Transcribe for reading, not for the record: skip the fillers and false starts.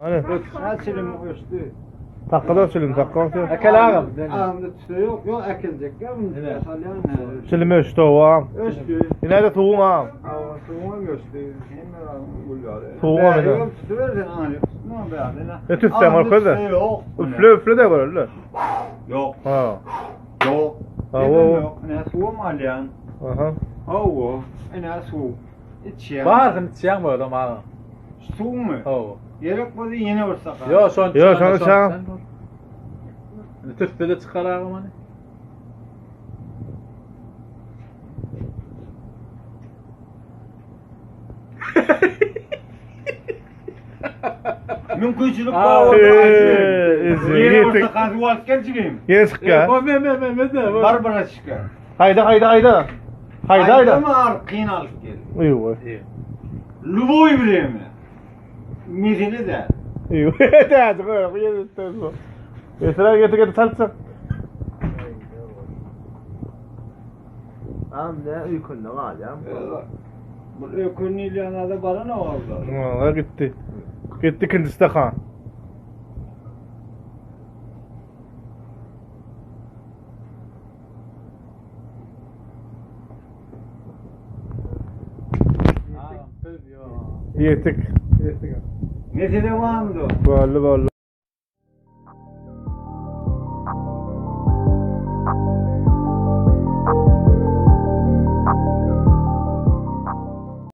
Hany. Näçe öçdi. Takkalar çilim takka. Äkel agam. Agamda tüse ýok, ýok äkeljek ýa bunu salýan. Çilim öçdi owa. Öçdi. Ine de suwuň ha. Awa suwuň öçdi. Hemme gülýär. Suwuň hem ine. Tüse bersen aňy. Tüsme bärde. Ne tüsseň görkezde. Ýok. Üfle üfle de göreli. Ýok. Ha. Ýok. Ha, o. Ýok. Ine suwum alýan. Aha. Hawa. Ine suw. Içýän. Barsyn içýäň böyle agam. Suwmy? Hawa. Gerek bolsa ýene bir sakar. Ýok, şony Ýok, şony çal. Tüsse de çykar agam hany. Mümkinçilik Aa, bar. Eee, Ýene bir ýetik. sakar suw alyp gel jigim. Ýene çykýar. O me me me me de. Bar bir açyk. Haýda haýda haýda. Haýda haýda. Aýdym arkyn alyp gel. Eýwa. Любой время. Mesele de. Eýwa. Täze goýak ýene täze. Esra getir getir çaltsak. Am ne öýkünde galýam. Bu ökün ilýanada baran ogullar. Ha gitti. Gitti ikinji stakan. Agam söz ýok. Ýetik. Ýetik. Mesele barmydy? Boldy boldy.